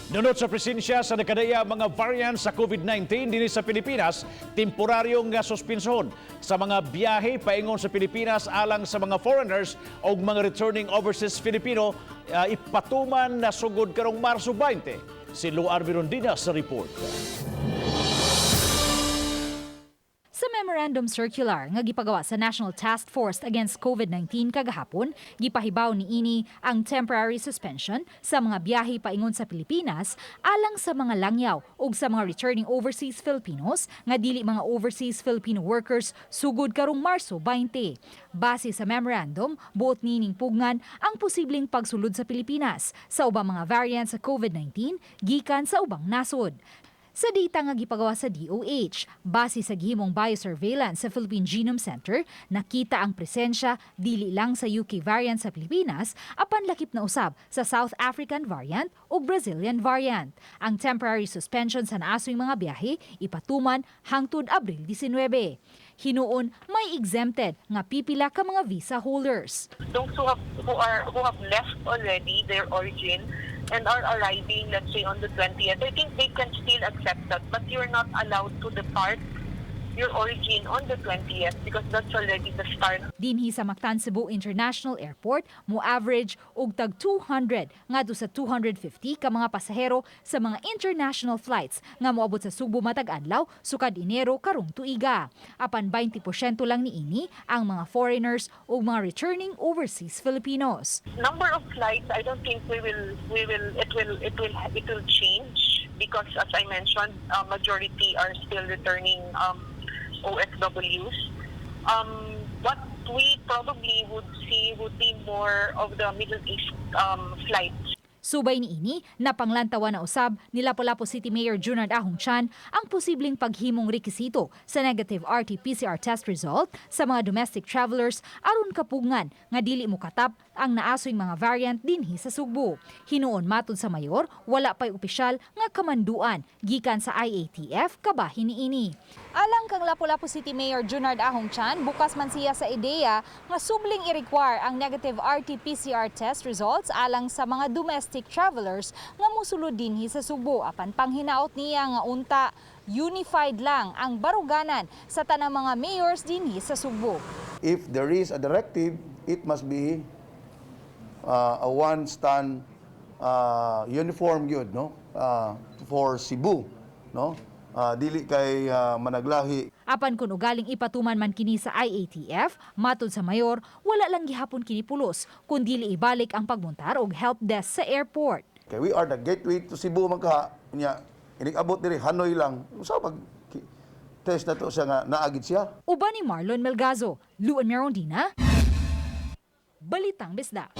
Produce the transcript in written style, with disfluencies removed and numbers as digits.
Nunot sa presensya sa nakadaya mga variants sa COVID-19 dinhi sa Pilipinas, temporaryong nga suspensyon sa mga biyahe paingon sa Pilipinas alang sa mga foreigners o mga returning overseas Filipino ipatuman na sugod karong Marso 20. Si Luar Mirondina sa report. Sa memorandum circular nga gipagawa sa National Task Force Against COVID-19 kagahapon, gipahibaw niini ang temporary suspension sa mga biyahe paingon sa Pilipinas alang sa mga langyaw ug sa mga returning overseas Filipinos nga dili mga overseas Filipino workers sugod karong Marso 20. Base sa memorandum, buot nining pugngan ang posibleng pagsulod sa Pilipinas sa ubang mga variants sa COVID-19 gikan sa ubang nasod. Sa data nga gipagawa sa DOH, base sa gihimong biosurveillance sa Philippine Genome Center, nakita ang presensya dili lang sa UK variant sa Pilipinas, apan lakip na usab sa South African variant ug Brazilian variant. Ang temporary suspension sa naasoy mga biyahe ipatuman hangtod Abril 19. Hinuon may exempted nga pipila ka mga visa holders. Those who have left already their origin and are arriving, let's say, on the 20th, I think they can still accept that, but you're not allowed to depart your origin on the 20th because that's already the start. Dinhi sa Mactan Cebu International Airport, mo average og tag 200 ngadto sa 250 ka mga pasahero sa mga international flights nga moabot sa Sugbo matag adlaw sukad Enero karong tuiga. Apan 20% lang niini ang mga foreigners ug mga returning overseas Filipinos. Number of flights, I don't think we will it will change because, as I mentioned, majority are still returning OFWs. What we probably would see would be more of the Middle East flights. Subay niini, napanglantawan na usab ni Lapu-Lapu City Mayor Junard Ahong Chan ang posibleng paghimong rekisito sa negative RT-PCR test result sa mga domestic travelers aron kapugngan nga dili mokatap ang naasoy mga variant dinhi sa Sugbo. Hinuon matud sa mayor, wala pa'y opisyal nga kamanduan gikan sa IATF kabahin niini. Alang kang Lapu-Lapu City Mayor Junard Ahong Chan, bukas man siya sa ideya nga subling i-require ang negative RT-PCR test results alang sa mga domestic travelers nga musulod dinhi sa Sugbo. Apan panghinaot niya nga unta unified lang ang baruganan sa tanang mga mayors dinhi sa Sugbo. If there is a directive, it must be a one-stand uniform gyud, no? For Cebu, no? Dili kay managlahi. Apan kung ugaling ipatuman man kini sa IATF, matod sa mayor, wala lang gihapon kini pulos, kun dili ibalik ang pagmontar og help desk sa airport. Kay we are the gateway to Cebu man ka nya inig-abot diri Hanoi lang. Usa pag test na to siya nga naa gid siya. Uban ni Marlon Melgazo, Luan Merondina, Balitang Bisdak.